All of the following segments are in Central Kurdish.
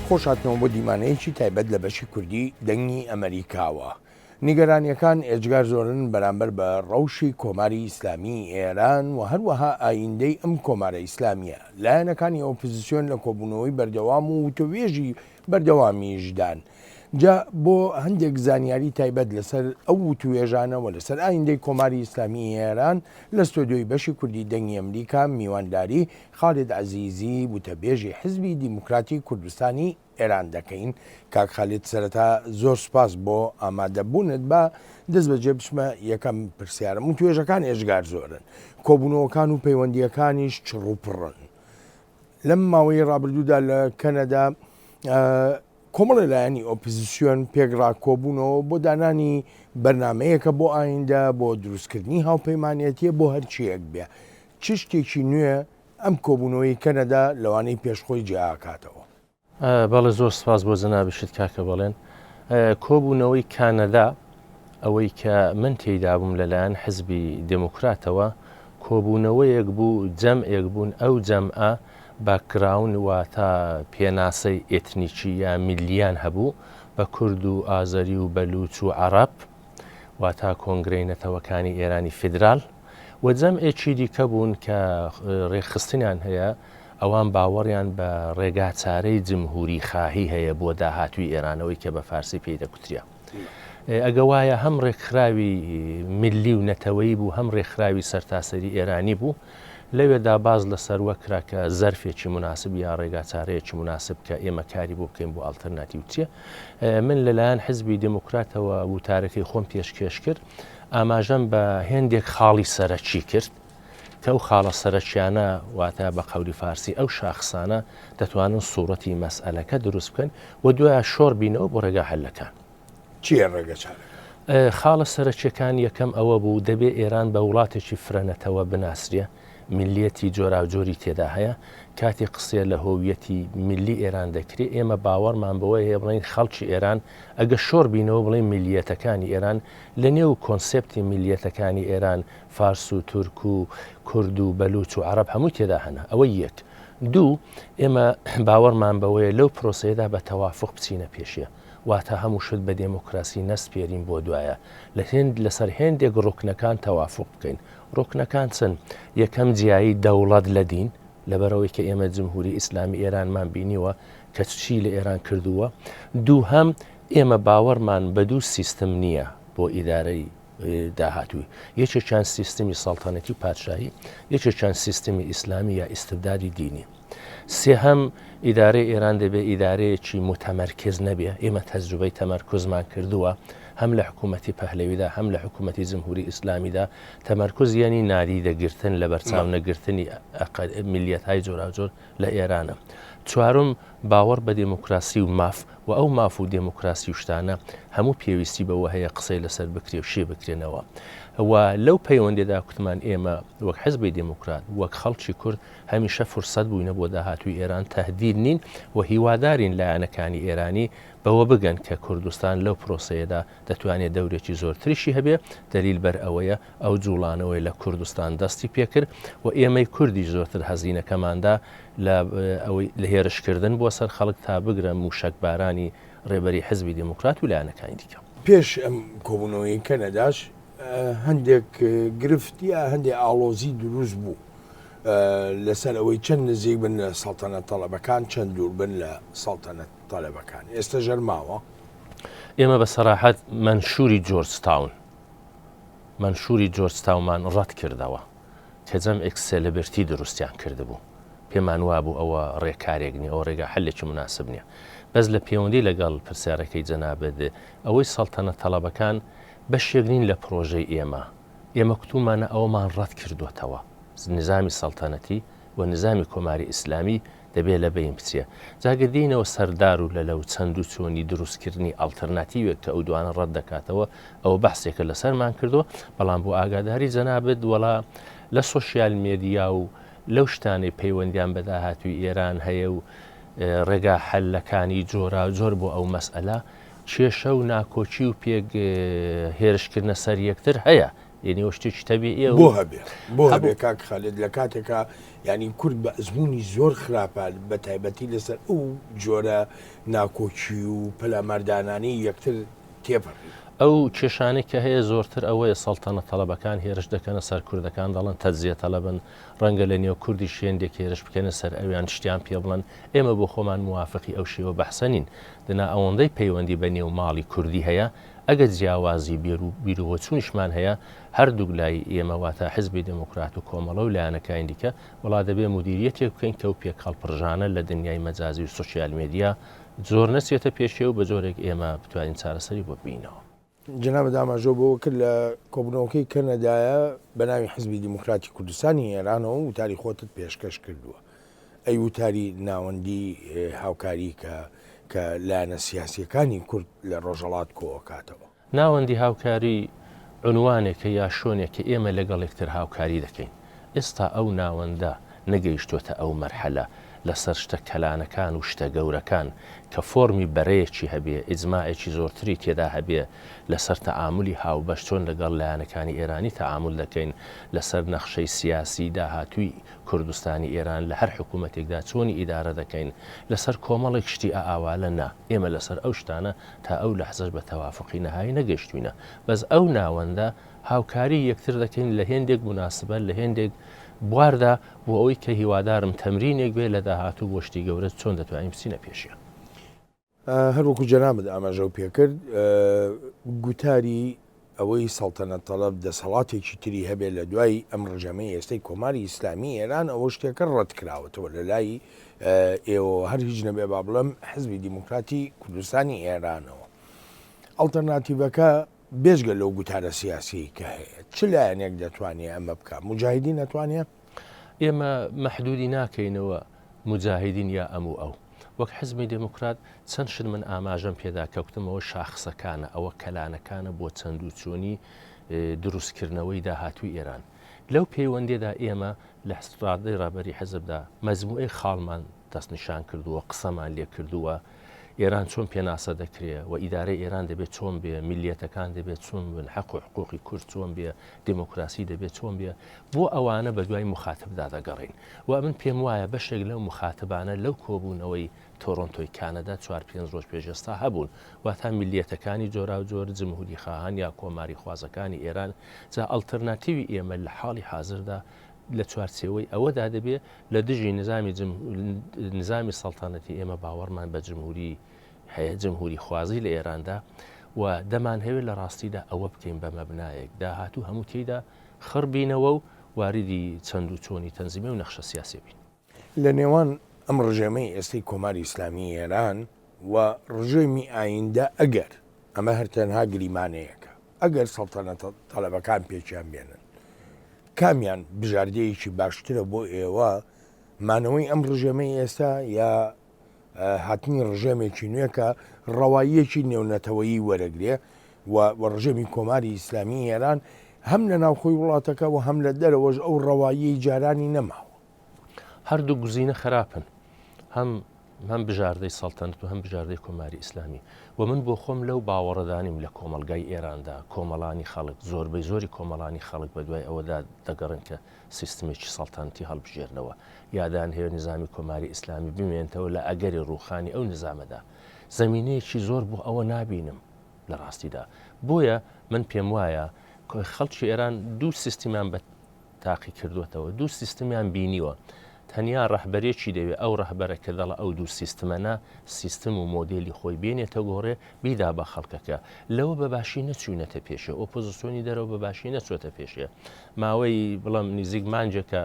خۆش هاتنەوە بۆ دیمانەیەکی تایبەت لە بەشی کوردی دەنگی ئەمەریکاوە. نیگەرانیەکان ئێجگار زۆرن بەرامبەر بە ڕەوشی کۆماری ئیسلامی ئێران و هەروەها ئایندەی ئەم کۆمارە ئیسلامیە. لایەنەکانی ئۆپزسیۆن لە کۆبوونەوەی بەردەوام و وتووێژی بەردەوامیشدان. جا بۆ هەندێک زانیاری تایبەت لەسەر ئەو وتووێژانە و لەسەر ئایندەی کۆماری ئیسلامیی ئێران لە ستۆدیۆی بەشی کوردی دەنگی ئەمریکا میوانداری خالید عەزیزی وتەبێژی حزبی دیموکراتی کوردستانی ئێران دەکەین. کاک خالید سەرەتا زۆر سوپاس بۆ ئامادەبوونت. با دەستبەجێ بچمە یەکەم پرسیارم. وتوێژەکان ئێجگار زۆرن، کۆبوونەوەکان و پەیوەندییەکانیش چڕوپڕن. لەم ماوەی ڕابردوودا لە کەنەدا کۆمەڵی لایەنی ئۆپزسیۆن پێکڕا کۆبوونەوە بۆ دانانی بەرنمەیەکە بۆ ئایندە بۆ دروستکردنی هاوپەیمانەتیە بۆ هەرچیەک بێ چ شتێکی نوێ ئەم کۆبوونەوەی کەنەدا لەوانەی پێشخۆی جیاکاتەوە؟ بەڵێ زۆر سپاس بۆ جەنابیشت کاکە بەڵێن. کۆبوونەوەی کانەدا ئەوەی کە من تێیدا بووم لەلایەن حزبی دێموکراتەوە کۆبوونەوەیەک بوو جەمعێک بوون ئەو جەمعە باکگراوند واتە پێناسەی ئێتنیکی یا میللیان هەبوو بە کورد و ئازەری و بەلووچ و عەڕەب واتا کۆنگرەی نەتەوەکانی ئێرانی فیدرال و جەمعێکی دیکە بوون کە ڕێکخستنیان هەیە ئەوان باوەڕیان بە ڕێگاچارەی جمهوری خاهی هەیە بۆ داهاتووی ئێرانەوەی کە بە فارسی پێی دەکوتریا. ئەگە وایە هەم ڕێکخراوی میللی و نەتەوەیی بوو هەم ڕێکخراوی سەرتاسەری ئێرانی بوو لەوێدا باز لە سەروە کرا کە زەرفێکی مناسب یا ڕێگاچارەیەکی مناسب کە ئێمە کاری بۆ بکەین بۆ ئەڵتەرناتیو چییە من لەلایەن حزبی دێموکراتەوە وتارەکەی خۆم پێشکێش کرد ئاماژەم بە هێندێک خاڵی سەرەکی کرد کە ئەو خاڵە سەرەکیانە واتە بە قەولی فارسی ئەو شاخسانە دەتوانن سوڕەتی مەسئەلەکە دروست بکەن و دوایە شۆڕ بینەوە بۆ ڕێگا حەلەکان. چییە ڕێگە چارەکە؟ خاڵە سەرەکیەکان یەکەم ئەوە بوو دەبێ ئێران بە وڵاتێکی فرەنەتەوە بناسرێ، میللیەتی جۆراوجۆری تێدا هەیە، کاتێ قسە لە هۆویەتی میللی ئێران دەکرێ ئێمە باوەڕمان بەوە هەیە بڵێین خەڵکی ئێران ئەگە شۆڕ بینەوە بڵێین میللیەتەکانی ئێران لە نێو کۆنسێپتی میللیەتەکانی ئێران فارس و تورک و کورد و بەلوچ و عەڕەب هەمووی تێدا هەنە ئەوە یەک. دوو، ئێمە باوەڕمان بەوەیە لەو پرۆسەیەدا بە تەوافوق بچینە پێشێ، واتە هەموو شت بە دێمۆکراسی نەسپێرین بۆ دوایە، لە هێند لەسەر هێندێک ڕوکنەکان تەوافوق بکەین. ڕوکنەکان چن؟ یەکەم جیایی دەوڵەت لە دین، لەبەرئەوەی کە ئێمە جمهوری ئیسلامی ئێرانمان بینیوە کە چی لە ئێران کردووە. دووهەم، ئێمە باوەڕمان بە دوو سیستم نییە بۆ ئیدارەی داهاتووی، یەکێکیان سیستمی سەڵتەنەتی و پادشاهی، یەکێکیان سیستمی ئیسلامی یا ئیستبدادی دینی. سێهەم، ئیدارەی ئێران دەبێ ئیدارەیەکی موتەمەرکز نەبێ، ئێمە تەجروبەی تەمەرکوزمان کردووە هەم لە حکوومەتی پەهلەویدا هەم لە حکوومەتی جمهوری ئیسلامیدا، تەمەرکوز یەنی نادیدەگرتن، لەبەرچاو نەگرتنی میللیەتهای جۆراوجۆر لە ئێرانە. چوارم، باوەڕ بە دێموکراسی و ماف و ئەو ماف و دێموکراسی و شتانە هەموو پێویستی بەوە هەیە قسەی لەسەر بکرێ و شی بکرێنەوە و لەو پەیوەندیدا کوتمان ئێمە وەک حزبی دێموکرات وەک خەڵکی کورد هەمیشە فرسەت بووینە بۆ داهاتووی ئێران تەهدید نین و هیوادارین لایەنەکانی ئێرانی بەوە بگەن کە کوردستان لەو پرۆسەیەدا دەتوانێت دەورێکی زۆرتریشی هەبێ دەلیل بەر ئەوەیە ئەو جوڵانەوەی لە کوردستان دەستی پێکرد و ئێمەی کوردیش زۆرتر هەزینەکەماندا لە ئەوەی لە هێرشکردن بۆ سەر خەڵک تا بگرە مووشەکبارانی ڕێبەری حزبی دێموکرات و لایەنەکانی دیکە. پێش ئەم کۆبوونەوەی کەنەداش هەندێک گرفت یا هەندێک ئاڵۆزی دروست بوو لەسەر ئەوەی چەند نزیک بن لە سەڵتەنەت تەڵەبەکان چەند دوور بن لە سەڵتەنەت تەلەبەکان ئێستا ژەر ماوە؟ ئێمە بە سەراحەت مەنشووری جۆرج تاون مەنشووری جۆرج تاومان ڕەت کردەوە کە جەمعێک سێلێبرتی دروستیان کردبوو. پێمان وابوو ئەوە ڕێکارێک نییە، ئەوە ڕێگا حەلێکی موناسب نییە. بەس لە پێوەندی لەگەڵ پرسیارەکەی جەنابت، ئەوەی سەڵتەنەت تەڵەبەکان بەشێک نین لە پرۆژەی ئێمە. ئێمە کوتوومانە ئەوەمان ڕەت کردۆتەوە. نیزامی سەڵتەنەتی و نیزامی کۆماری ئیسلامی دەبێ لە بەین بچێ. جا گەر دێینەوە سەر دار و لەلە و چەند و چۆنی دروست کردنی ئەڵترناتیوێک کە ئەو دوانە ڕەت دەکاتەوە، ئەوە بەحسێکە لەسەرمان کردووە، بەڵام بۆ ئاگاداری جەنابت وەڵا لە سۆشیال مێدیا و لەو شتانەی پەیوەندیان بە داهاتووی ئێران هەیە و ڕێگا حەلەکانی جۆراوجۆر بۆ ئەو مەسئەلە، کێشە و ناکۆکی و پێک هێرشکردنە سەر یەکتر هەیە. یعنی ئەوە شتێکی تەبیعیە بۆ هەبێ بۆ هەبێ کاک خالد لە کاتێکا یعنی کورد بە ئەزموونی زۆر خراپە بە تایبەتی لەسەر ئەو جۆرە ناکۆکی و پەلاماردانانی یەکتر تێپەڕی. ئەو کێشانەی کە هەیە زۆرتر ئەوەیە سەڵتەنەت تەڵەبەکان هێرش دەکەنە سەر کوردەکان دەڵێن تەجزیە تەلەبن ڕەنگە لە نێو کوردیش هێندێک هێرش بکەنە سەر ئەویان شتیان پێ بڵێن ئێمە بۆ خۆمان موافقی ئەو شێوە بەحسە نین دەنا ئەوەندەی پەیوەندی بە نێو ماڵی کوردی هەیە ئەگەر جیاوازی بیروبۆچوونیشمان هەیە هەردووک لای ئێمە واتە حزبی دێموکرات و کۆمەڵە و لایەنەکانی دیکە وەڵا دەبێ مودیریەتێک بکەین کە ئەو پێکهەڵپڕژانە لە دنیای مەجازی و سۆشیال مێدیا زۆر نەچێتە پێشێ و بە جۆرێک ئێمە بتوانین چارەسەری بۆ ببینەوە. جەنابت ئاماژەو بەوە کرد لە کۆبوونەوەکەی کەنەدایە بە ناوی حزبی دیموکراتی کوردستانی ئێرانەوە وتاری خۆتت پێشکەش کردووە. ئەی وتاری ناوەندی هاوکاری کە کە لایەنە سیاسییەکانی کورد لە ڕۆژهەڵات کۆئەکاتەوە؟ ناوەندی هاوکاری عنوانێکە یا شۆنێکە ئێمە لەگەڵ یەکتر هاوکاری دەکەین. ئێستا ئەو ناوەندە نەگەیشتۆتە ئەو مەرحەلە لەسەر شتە کەلانەکان و شتە گەورەکان کە فۆرمی بەرەیەکی هەبێ، ئیجماعێکی زۆرتری تێدا هەبێ لەسەر تەعامولی هاوبەش چۆن لەگەڵ لایەنەکانی ئێرانی تەعامول دەکەین، لەسەر نەخشەی سیاسی داهاتووی کوردستانی ئێران لە هەر حکوومەتێکدا چۆنی ئیدارە دەکەین، لەسەر کۆمەڵێک شتی ئاوالە نا، ئێمە لەسەر ئەو شتانە تا ئەو لەحزەش بە تەوافوقی نەهایی نەگەیشتووینە. بەس ئەو ناوەندە هاوکاری یەکتر دەکەین لە هێندێک موناسبە، لە هێندێک بواردا بۆ ئەوەی کە هیوادارم تەمرینێک بێ لە داهاتوو بۆ شتی گەورە چۆن دەتوانین بچینە پێشیان. هەر وەکو جەنابت ئاماژەو پێکرد گوتاری ئەوەی سەڵتەنەت تەڵەب دەسەڵاتێکی تری هەبێ لە دوای ئەم ڕژێمەی ئێستەی کۆماری ئیسلامی ئێران ئەوە شتێکە ڕەت کراوەتەوە لە لای ئێوەوە هەر هیچ نەبێ با بڵێم حزبی دیموکراتی کوردستانی ئێرانەوە ئەڵتەرناتیڤەکە بێجگە لەو گوتارە سیاسیەی کە هەیە چ لایەنێک دەتوانێ ئەمە بکا؟ موجاهیدین ئەتوانێ؟ ئێمە مەحدودی ناکەینەوە موجاهیدین یا ئەم و ئەو. وەک حزبی دێموکرات چەند شت من ئاماژەم پێدا کە کوتم ئەوە شاخسەکانە، ئەوە کەلانەکانە بۆ چەند و چۆنی دروستکردنەوەی داهاتووی ئێران. لەو پەیوەندیەدا ئێمە لە ڕادەی ڕابەری حزبدا مەجموعەی خاڵمان دەستنیشان کردووە، قسەمان لێ کردووە، ئێران چۆن پێناسە دەکرێ و ئیدارەی ئێران دەبێ چۆن بێ، میللیەتەکان دەبێ چۆن بن، حەق و حقووقی کورد چۆن بێ، دێمۆکراسی دەبێ چۆن بێ، بۆ ئەوانە بە دوای موخاتبدا دەگەڕێین و ئەمن پێم وایە بەشێک لەو موخاتبانە لەو کۆبوونەوەی تۆرۆنتۆی کانەدا چوار پێنج ڕۆژ پێش ئێستا هەبوون، واتا میللیەتەکانی جۆراوجۆر، جمهووریخواهان یا کۆماریخوازەکانی ئێران، جا ئەڵترناتیوی ئێمە لە حاڵی حازردا لە چوارچێوەی ئەوەدا دەبێ لە دژی نزامی نزامی سەڵتەنەتی ئێمە باوەڕمان بە جمهوری هەیە جمهوری خوازی لە ئێراندا و دەمانهەوێت لە ڕاستیدا ئەوە بکەین بە مەبنایەک داهاتوو هەموو تێیدا خڕ بینەوە و واریدی چەند و چۆنی تەنزیمی و نەخشە سیاسی بین. لە نێوان ئەم ڕژێمەی ئێستەی کۆماری ئیسلامیی ئێران و ڕژێمی ئایندە ئەگەر، ئەمە هەر تەنها گریمانەیەکە، ئەگەر سەڵتەنەتە تەلەبەکان پێکیان بێنن، کامیان بژاردەیەکی باشترە بۆ ئێوە، مانەوەی ئەم ڕژێمەی ئێستا یا هاتنی ڕژێمێکی نوێ کە ڕەواییەکی نێونەتەوەیی وەرەگرێ و ڕژێمی کۆماری ئیسلامی ئێران هەم لە ناوخۆی وڵاتەکە و هەم لە دەرەوەش ئەو ڕەواییەی جارانی نەماوە. هەردوو گزینە خراپن هەم هەم بژاردەی سەڵتەنەت و هەم بژاردەی کۆماری ئیسلامی و من بۆ خۆم لەو باوەڕەدانیم لە کۆمەڵگای ئێراندا کۆمەڵانی خەڵک زۆربەی زۆری کۆمەڵانی خەڵک بە دوای ئەوەدا دەگەڕن کە سیستمێکی سەڵتەنەتی هەڵبژێرنەوە یا دەیانهەوێت نیزامی کۆماری ئیسلامی بمێنتەوە لە ئەگەری ڕووخانی ئەو نیزامەدا زەمینەیەکی زۆر بۆ ئەوە نابینم لە ڕاستیدا بۆیە من پێم وایە خەڵکی ئێران دوو سیستمیان بە تاقی کردووەتەوە، دوو سیستمیان بینیوە، تەنیا ڕەهبەرێکی دەوێ، ئەو ڕەهبەرە کە دەڵێ ئەو دوو سیستمە نا، سیستم و مۆدێلی خۆی بێنێتە گۆڕێ، بیدا بە خەڵکەکە. لەوە بە باشی نەچووینەتە پێشێ، ئۆپۆزسیۆنی دەرەوە بە باشی نەچۆتە پێشێ. ماوەی بڵێم نیزیک مانگێکە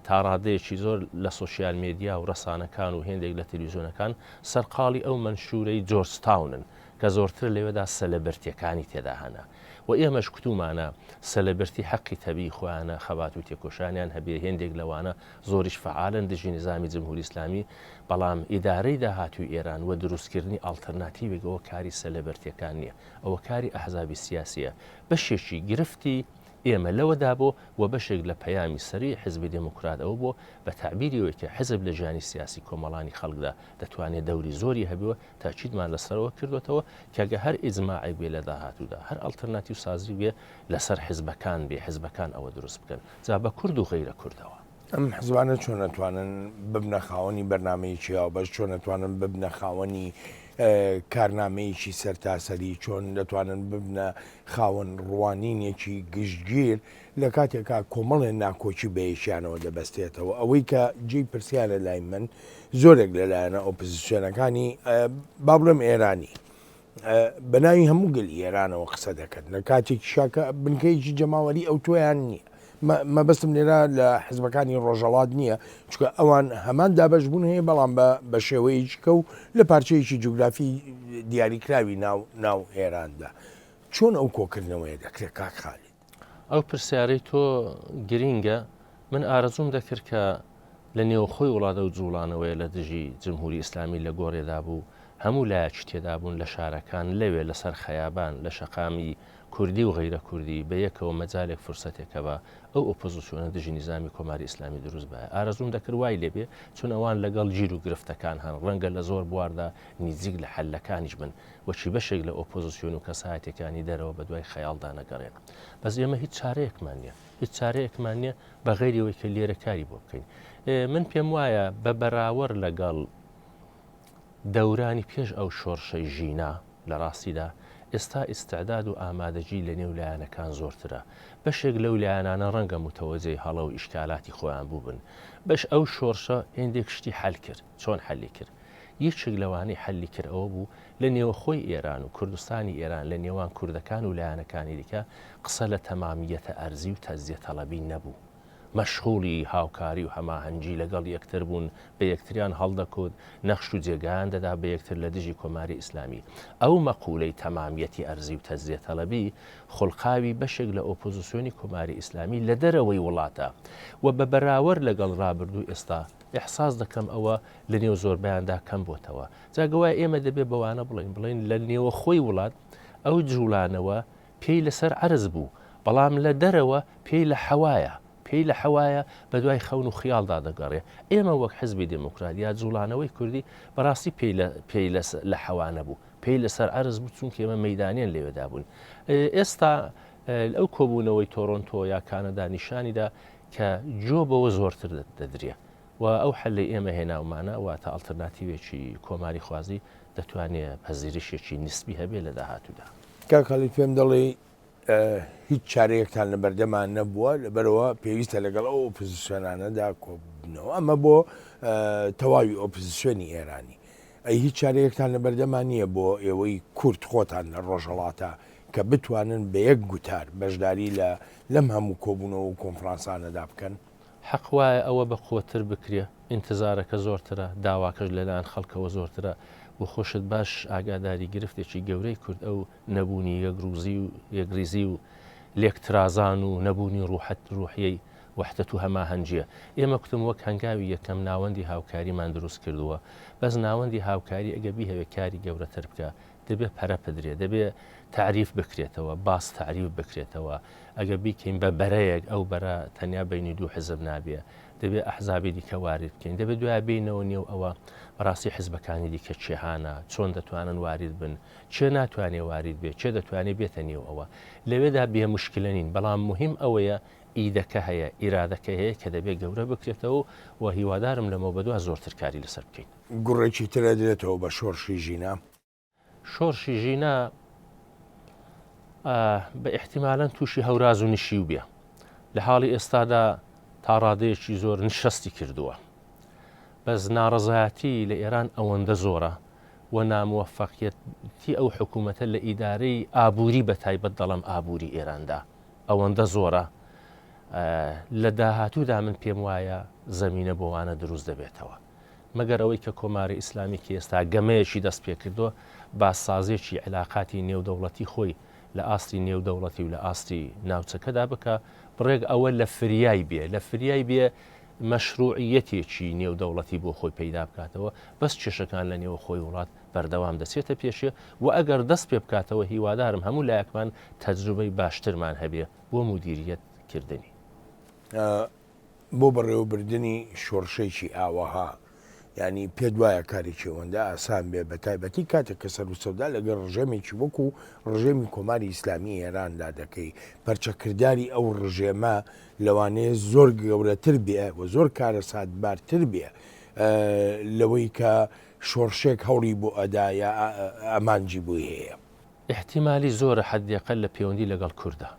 تا ڕادەیەکی زۆر لە سۆشیال مێدیا و ڕەسانەکان و هێندێک لە تەلویزیۆنەکان سەرقاڵی ئەو مەنشوورەی جۆرج تاونن کە زۆرتر لەوێدا سەلەبرتیەکانی تێدا هەنە. و ئێمەش کوتومانە سەلەبرتی حەقی تەبیی خۆیانە خەبات و تێکۆشانیان هەبێ، هێندێک لەوانە زۆریش فەعالن دژی نیزامی جمهوری ئیسلامی، بەڵام ئیدارەی داهاتووی ئێران و دروستکردنی ئاڵترناتیوێک ئەوە کاری سەلەبرتیەکان نیە، ئەوە کاری ئەحزابی سیاسیە. بەشێکی گرفتی. ئێمە لەوەدا بۆ و بەشێک لە پەیامی سەریی حیزبی دێموکرات ئەوە بۆ بە تەعبیری ئەوەی کە حیزب لە ژیانی سیاسی کۆمەڵانی خەڵکدا دەتوانێ دەوری زۆری هەبێ و تاکیدمان لەسەرەوە کردۆتەوە کە گە هەر ئیجماعێک بێ لە داهاتوودا هەر ئەڵترناتیو سازی بێ لەسەر حیزبەکان بێ حیزبەکان ئەوە دروست بکەن جا بە کورد و غەیرە کوردەوە. ئەم حزبانە چۆن ئەتوانن ببنە خاوەنی بەرنامەیەکی هاوبەش، چۆن ئەتوانن ببنە خاوەنی کارنامەیەکی سەرتاسەری، چۆن دەتوانن ببنە خاوەن ڕوانینێکی گشتگیر لە کاتێکا کۆمەڵێ ناکۆکی بە یەکیانەوە دەبەستێتەوە. ئەوەی کە جێی پرسیارە لای من زۆرێک لە لایەنە ئۆپزسیۆنەکانی با بڵێم ئێرانی بە ناوی هەموو گەلی ئێرانەوە قسە دەکەن لە کاتێکیشا کە بنکەیەکی جەماوەری ئەوتۆیان نییە. مەبەستم لێرە لە حزبەکانی ڕۆژەڵات نییە چونکە ئەوان هەمان دابەشبوون هەیە بەڵام بە بە شێوەیەکی کە و لە پارچەیەکی جوگرافی دیاریکراوی ناو ناو ئێراندا. چۆن ئەو کۆکردنەوەیە دەکرێت کاک خالید؟ ئەو پرسیارەی تۆ گرینگە، من ئارەزووم دەکرد کە لە نێوخۆی وڵات ئەو جووڵانەوەیە لە دژی جمهوری ئیسلامی لە گۆڕێدا بوو، هەموو لایەکی تێدا بوون لە شارەکان، لەوێ لە سەر خەیابان، لە شەقامی کوردی و غەیرە کوردی بە یەکەوە مەجالێک فرسەتێک هەبا ئەو ئۆپۆزیسیۆنە دژی نیزامی کۆماری ئیسلامی دروست بایە. ئارەزووم دەکرد وای لێ بێ، چون ئەوان لەگەڵ گیر و گرفتەکان هەن، ڕەنگە لە زۆر بواردا نیزیک لە حەلەکانیش بن، وەکی بەشێک لە ئۆپۆزیسیۆن و کەسایەتیەکانی دەرەوە بە دوای خەیاڵدا نەگەڕێن. بەس ئێمە هیچ چارەیەکمان نیە. هیچ چارەیەکمان نیە بە غەیری ئەوەی کە لێرە کاری بۆ بکەین. من پێم وایە بە بەراوەر لەگەڵ دەورانی پێش ئەو شۆڕشەی ژینا، لە ڕاستیدا ئێستا ئیستعداد و ئامادەگی لە نێو لایەنەکان زۆرترە. بەشێک لەو لایەنانە ڕەنگە موتەوەجێی هەڵە و ئیشکالاتی خۆیان بووبن. بەش ئەو شۆڕشە هێندێک شتی حەل کرد. چۆن حەلی کرد؟ یەکێک لەوانەی حەلی کرد ئەوە بوو لە نێوەخۆی ئێران و کوردستانی ئێران لە نێوان کوردەکان و لایەنەکانی دیکە قسە لە تەمامییەتە ئەرزی و تەجزیە تەڵەبی نەبوو. مەشغوڵی هاوکاری و هەماهەنگی لەگەڵ یەکتر بوون، بە یەکتریان هەڵدەکوت، نەخش و جێگایان دەدا بە یەکتر لە دژی کۆماری ئیسلامی. ئەو مەقولەی تەمامییەتی ئەرزی و تەجزیە تەڵەبی خوڵقاوی بەشێک لە ئۆپۆزسیۆنی کۆماری ئیسلامی لە دەرەوەی وڵاتە و بە بەراوەرد لەگەڵ ڕابردوو ئێستا ئیحساس دەکەم ئەوە لە نێو زۆربەیاندا کەم بۆتەوە. جا گەوایە ئێمە دەبێ بەوانە بڵێین، بڵێین لە نێوەخۆی وڵات ئەو جووڵانەوە پێی لەسەر عەرز بوو، بەڵام لە دەرەوە پێی لە حەوایە، پێی لە حەوایە بە دوای خەون و خیاڵدا دەگەڕێ. ئێمە وەک حزبی دێموکرات یا جووڵانەوەی کوردی بەڕاستی پێی لە پێی لە لە حەوا نەبوو، پێی لەسەر عەرز بوو چونکە ئێمە مەیدانیان لەوێدا بووین. ئێستا ئەو کۆبوونەوەی تۆرۆنتۆ یا کانەدا نیشانی دا کە جۆ بەوە زۆرتر دەدرێ و ئەو حەلەی ئێمە هێناومانە واتە ئەڵتەرناتیوێکی کۆماریخوازی دەتوانێ پەزیرشێکی نیسبی هەبێ لە داهاتوودا. کاک خالید پێم دەڵێی هیچ چارەیەکتان لە بەردەما نەبووە لەبەرئەوە پێویستە لەگەڵ ئەو ئۆپزسیۆنانەدا کۆببنەوە ئەمە بۆ تەواوی ئۆپزسیۆنی ئێرانی ئەی هیچ چارەیەکتان لە بەردەما نییە بۆ ئێوەی کورد خۆتان لە ڕۆژهەڵاتە کە بتوانن بە یەک گوتار بەشداری لە لەم هەموو کۆبوونەوە و کۆنفرانسانەدا بکەن؟ حەق وایە ئەوە بە قوەتتر بکرێ، ئینتزارەکە زۆرترە، داواکەش لە لایەن خەڵکەوە زۆرترە و خۆشت باش ئاگاداری گرفتێکی گەورەی کورد ئەو نەبوونی یەکڕوزی و یەکڕیزی و لێکترازان و نەبوونی ڕوحەت ڕوحیەی وەحدەت و هەماهەنگیە. ئێمە کوتم وەک هەنگاوی یەکەم ناوەندی هاوکاریمان دروست کردووە، بەس ناوەندی هاوکاری ئەگەر بیهەوێ کاری گەورەتر بکا دەبێ پەرە بدرێ، دەبێ تەعریف بکرێتەوە، باس تەعریف بکرێتەوە، ئەگەر بیکەین بە بەرەیەک ئەو بەرە تەنیا بەینی دوو حزب نابێ، دەبێ ئەحزابی دیکە وارید بکەین، دەبێ دوایە بێینەوە نێو ئەوە بەڕاستی حزبەکانی دیکە کێهانە، چۆن دەتوانن وارید بن، کێ ناتوانێ وارید بێ، کێ دەتوانێ بێتە نێو ئەوە. لەوێدا بێ موشکلە نین، بەڵام موهیم ئەوەیە ئیدەکە هەیە، ئیرادەکە هەیە کە دەبێ گەورە بکرێتەوە و هیوادارم لەمەوبەدوا زۆرتر کاری لەسەر بکەین. گوڕێکی تر ئەدرێتەوە بە شۆرشی ژینا. شۆرشی ژینا بە ئیحتیمالەن تووشی هەوراز و نشیو بێ. لە حاڵی ئێستادا تا ڕادەیەکی زۆر نشەستی کردووە. بەس ناڕەزایەتی لە ئێران ئەوەندە زۆرە و ناموەفەقیەتی ئەو حکوومەتە لە ئیدارەی ئابووری بە تایبەت دەڵێم ئابووری ئێراندا ئەوەندە زۆرە لە داهاتوودا من پێم وایە زەمینە بۆ وانە دروست دەبێتەوە. مەگەر ئەوەی کە کۆماری ئیسلامی کە ئێستا گەمەیەکی دەست پێکردووە، بازسازییەکی عیلاقاتی نێودەوڵەتی خۆی لە ئاستی نێودەوڵەتی و لە ئاستی ناوچەکەدا بکا، بڕێک ئەوە لە فریای بێ، لە فریای بێ مەشرووعییەتێکی نێودەوڵەتی بۆ خۆی پەیدا بکاتەوە، بەس کێشەکان لە نێوخۆی وڵات. بەردەوام دەچێتە پێشێ و ئەگەر دەست پێ بکاتەوە هیوادارم هەموو لایەکمان تەجروبەی باشترمان هەبێ بۆ مودیریەت کردنی. بۆ بەڕێوەبردنی شۆڕشێکی ئاوەها یانی پێت وایە کارێکی ئەوەندە ئاسان بێ بە تایبەتی کاتێک کە سەروسەودا لەگەڵ ڕژێمێکی وەکو ڕژێمی کۆماری ئیسلامی ئێراندا دەکەی پەرچەکرداری ئەو ڕژێمە لەوانەیە زۆر گەورەتر بێ و زۆر کارەساتبارتر بێ لەوەی کە شۆڕشێک هەوڵی بۆ ئەدا یا ئامانجی بۆی هەیە. ئیحتیمالی زۆرە حەدیقە لە پێوەندی لەگەڵ کوردا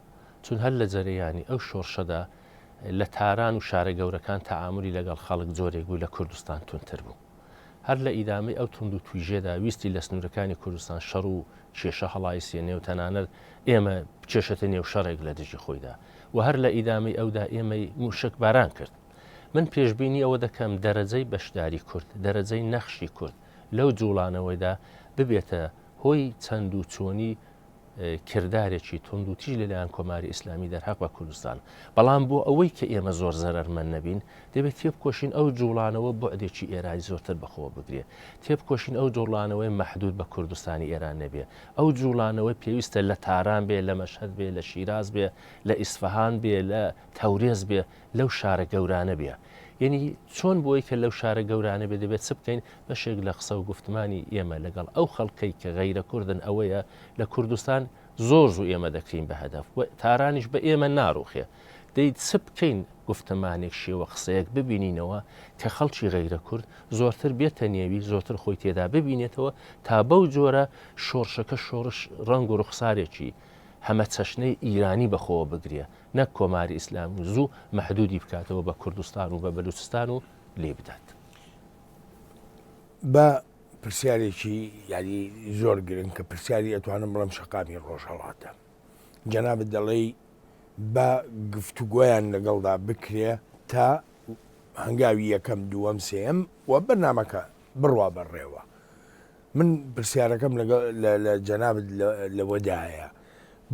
چون هەر لە جەرەیانی ئەو شۆڕشەدا لە تاران و شارە گەورەکان تەعامولی لەگەڵ خەڵک جۆرێک بوو لە کوردستان توندتر بوو. هەر لە ئیدامەی ئەو توند و تویژیەدا ویستی لە سنوورەکانی کوردستان شەڕ و کێشە هەڵایسێنێ و تەنانەت ئێمە بکێشێتە نێو شەڕێک لە دژی خۆیدا و هەر لە ئیدامەی ئەودا ئێمەی مووشەک باران کرد. من پێشبینی ئەوە دەکەم دەرەجەی بەشداری کورد، دەرەجەی نەخشی کورد لەو جووڵانەوەیدا ببێتە هۆی چەند و چۆنی کردارێکی توندوتیژ لەلایەن کۆماری ئیسلامی دەرهەق بە کوردستان. بەڵام بۆ ئەوەی کە ئێمە زۆر زەرەرمەند نەبین، دەبێت تێبکۆشین ئەو جوڵانەوە بوعدێکی ئێرانی زۆرتر بەخۆوە بگرێ. تێبکۆشین ئەو جوڵانەوەی مەحدود بە کوردستانی ئێران نەبێ. ئەو جوڵانەوەی پێویستە لە تاران بێ، لە مەشهەد بێ، لە شیراز بێ، لە ئیسفەهان بێ، لە تەورێز بێ، لەو شارە گەورانە بێ. یەنی چۆن بۆی کە لەو شارە گەورانە بێ دەبێت چ بکەین؟ بەشێک لە قسە و گوفتمانی ئێمە لەگەڵ ئەو خەڵکەی کە غەیرە کوردن ئەوەیە لە کوردستان زۆر زوو ئێمە دەکرین بە هەدەف و تارانیش بە ئێمە ناڕوخێ. دەی چ بکەین گوفتمانێک شێوە قسەیەک ببینینەوە کە خەڵکی غەیرە کورد زۆرتر بێتە نێوی زۆرتر خۆی تێدا ببینێتەوە تا بەو جۆرە شۆڕشەکە شۆڕش ڕەنگ و ڕوخسارێکی هەمەچەشنەی ئیرانی بەخۆوە بگرێ نەک کۆماری ئیسلامی و زوو مەحدودی بکاتەوە بە کوردستان و بە بەلوچستان و لێی بدات. با پرسیارێکی یاری زۆر گرنگ کە پرسیاری ئەتوانم بڵێم شەقامی ڕۆژهەڵاتە جەنابت دەڵێی با گفتوگۆیان لەگەڵدا بکرێ تا هەنگاوی یەکەم دووەم سێیەم و بەرنامەکە بڕوا بەڕێوە من پرسیارەکەم لە جەنابت لەوەدایە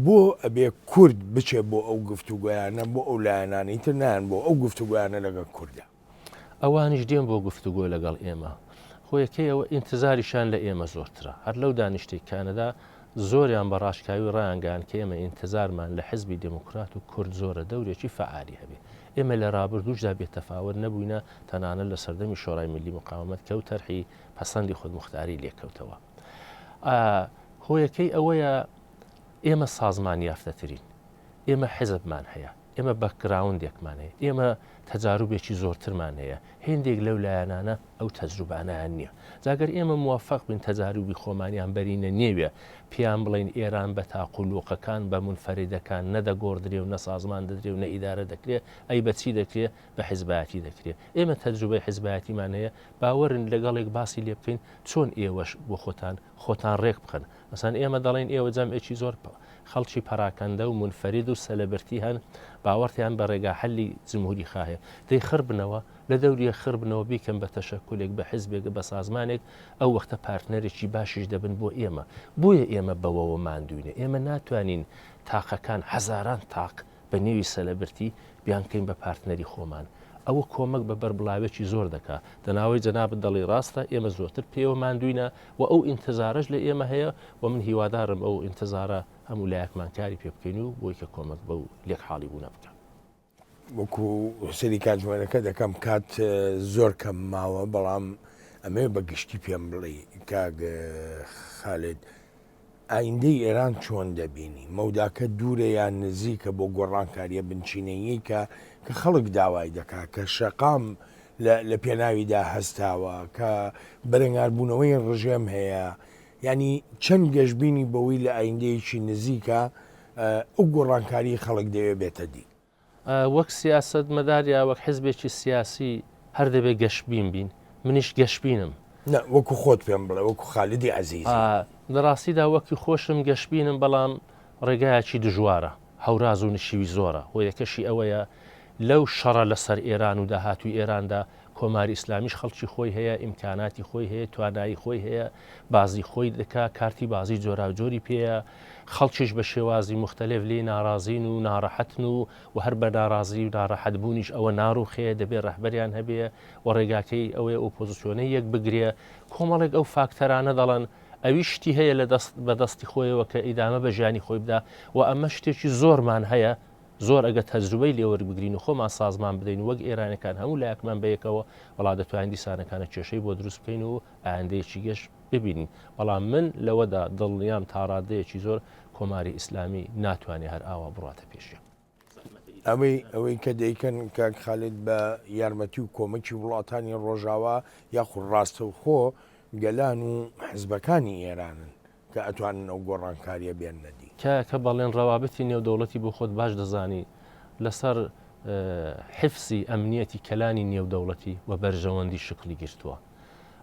بۆ ئەبێ کورد بچێ بۆ ئەو گفتوگۆیانە بۆ ئەو لایەنانەی تر نایەن بۆ ئەو گفتوگۆیانە لەگەڵ کوردا؟ ئەوانیش دێن بۆ گفتوگۆ لەگەڵ ئێمە. هۆیەکەی ئەوە ئینتزاریشیان لە ئێمە زۆرترە. هەر لەو دانیشتەی کانەدا زۆریان بە ڕاشکاوی ڕایانگەیاند کە ئێمە ئینتزارمان لە حزبی دێموکرات و کورد زۆرە دەورێکی فەعالی هەبێ. ئێمە لە ڕابردووشدا بێ تەفاوەت نەبووینە، تەنانەت لە سەردەمی شۆرای میللی موقاومەت کە و تەرحی پەسەندی خودموختاری لێکەوتەوە. هۆیەکەی ئەوەیە ئێمە سازمان یافتەترین، ئێمە حیزبمان هەیە، ئێمە بەکگراوندێکمان هەیە، ئێمە تەجاروبێکی زۆرترمان هەیە، هێندێک لەو لایەنانە ئەو تەجروبانەیان نییە. جا گەر ئێمە موەفەق بین تەجاروبی خۆمانیان بەرینە نێوێ، پێیان بڵێین ئێران بە تاق و لوقەکان، بە مونفەریدەکان نە دەگۆڕدرێ و نە سازمان دەدرێ و نە ئیدارە دەکرێ، ئەی بە چی دەکرێ؟ بە حیزبایەتی دەکرێ. ئێمە تەجروبەی حیزبایەتیمان هەیە، با وەرن لەگەڵێک باسی لێ بکەین چۆن ئێوەش بۆ خۆتان خۆتان ڕێک بخەن. مەسەلەن ئێمە دەڵێین ئێوە جەمعێکی زۆر خەڵکی پەراکەندە و مونفەرید و سەلەبرتی هەن باوەڕتیان بە ڕێگا حەلی جمهوری خا هەیە دەی خڕ بنەوە لە دەوریە خڕ بنەوە بیکەن بە تەشەکولێک بە حزبێک بە سازمانێک ئەو وەختە پارتنەرێکی باشیش دەبن بۆ ئێمە بۆیە ئێمە بەوەوە ماندووینە ئێمە ناتوانین تاقەکان هەزاران تاق بە نێوی سەلەبرتی بیانکەین بە پارتنەری خۆمان ئەوە کۆمەک بە بەربڵاوێکی زۆر دەکا دەناوەی جەنابت دەڵی ڕاستە ئێمە زۆرتر پێوە ماندووینە و ئەو ئینتزارەش لە ئێمە هەیە و من هیوادارم ئەو ئینتزارە هەموو لایەکمان کاری پێ بکەین و بۆی کە کۆمەک بەو لێک حاڵی بوونە بکا. وەکو سەیری کاتژمێرەکە دەکەم کات زۆر کەم ماوە بەڵام ئەمەوێ بە گشتی پێم بڵێی کاک خالد ئایندەی ئێران چۆن دەبینی؟ مەوداکە دوورە یان نزیکە بۆ گۆڕانکارییە بنچینەییەی کە کە خەڵک داوای دەکا، کە شەقام لە لە پێناویدا هەستاوە، کە بەرەنگاربوونەوەی ڕژێم هەیە، یانی چەند گەشبینی بەوەی لە ئایندەیەکی نزیکا ئەو گۆڕانکارییەی خەڵک دەیەوێ بێتە دی؟ وەک سیاسەتمەدار یا وەک حزبێکی سیاسی هەر دەبێ گەشبین بین، منیش گەشبینم. نا وەکو خۆت پێم بڵێ، وەکو خالدی عەزیزی. لە ڕاستیدا وەکی خۆشم گەشبینم، بەڵام ڕێگایەکی دژوارە، هەوراز و نشیوی زۆرە، هۆیەکەشی ئەوەیە لەو شەڕە لەسەر ئێران و داهاتووی ئێراندا. کۆماری ئیسلامیش خەڵکی خۆی هەیە، ئیمکاناتی خۆی هەیە، توانایی خۆی هەیە، بازی خۆی دەکا، کارتی بازی جۆراوجۆری پێیە، خەڵکیش بە شێوازی موختەلێف لێی ناڕازین و ناڕەحەتن و و هەر بە ناڕازی و ناڕەحەت بوونیش ئەوە ناڕووخێ، دەبێ ڕەهبەریان هەبێ و ڕێگاکەی ئەوەیە ئۆپۆزسیۆنە یەک بگرێ. کۆمەڵێک ئەو فاکتەرانە دەڵێن ئەویش شتی هەیە لە دەست بە دەستی خۆیەوە کە ئیدامە بە ژیانی خۆی بدا و ئەمە شتێکی زۆرمان هەیە زۆر ئەگەر تەجروبەی لێ وەربگرین و خۆمان سازمان بدەین و وەک ئێرانەکان هەموو لایەکمان بەیەکەوە وەڵا دەتوانین دیسانەکانە کێشەی بۆ دروست بکەین و ئایندەیەکی گەش ببینین بەڵام من لەوەدا دڵنیام تا ڕادەیەکی زۆر کۆماری ئیسلامی ناتوانێ هەر ئاوا بڕواتە پێشێ. ئەوەی ئەوەی کە دەیکەن کاک خالید بە یارمەتی و کۆمەکی وڵاتانی ڕۆژاوا یاخود ڕاستەوخۆ گەلان و حزبەکانی ئێرانن کە ئەتوانن ئەو گۆڕانکاریە بێننە دی. کاکە بەڵێن ڕەوابتی نێودەوڵەتی بۆ خۆت باش دەزانی لەسەر حفزی ئەمنیەتی کەلانی نێودەوڵەتی و بەرژەوەندی شکڵی گرتووە.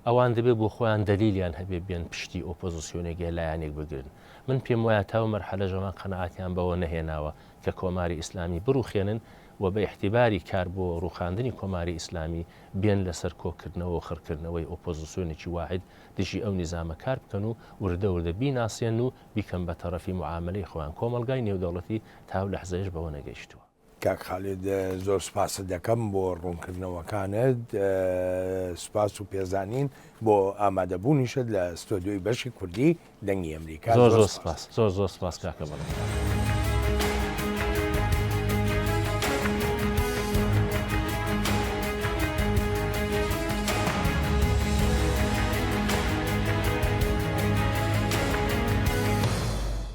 ئەوان دەبێ بۆ خۆیان دەلیلیان هەبێ بێن پشتی ئۆپۆزسیۆنێک یا لایەنێک بگرن. من پێم وایە تاو مەرحەلەش ئەوان قەناعەتیان بەوە نەهێناوە کە کۆماری ئیسلامی بڕوخێنن و بە ئیحتیباری کار بۆ ڕوخاندنی کۆماری ئیسلامی بێن لەسەر کۆکردنەوە و خڕکردنەوەی ئۆپۆزسیۆنێکی واحد دژی ئەو نیزامە کار بکەن و وردە وردە بیناسێنن و بیکەن بە تەڕەفی موعامەلەی خۆیان، کۆمەڵگای نێودەوڵەتی تا ئەو لەحزەیەش بەوە نەگەیشتووە. کاک خالید زۆر سوپاست دەکەم بۆ ڕوونکردنەوەکانت، سوپاس و پێزانین بۆ ئامادەبوونیشت لە ستۆدیۆی بەشی کوردی دەنگی ئەمریکا. زۆر زۆر سوپاس. زۆر زۆر سوپاس کاکە بەڵێن.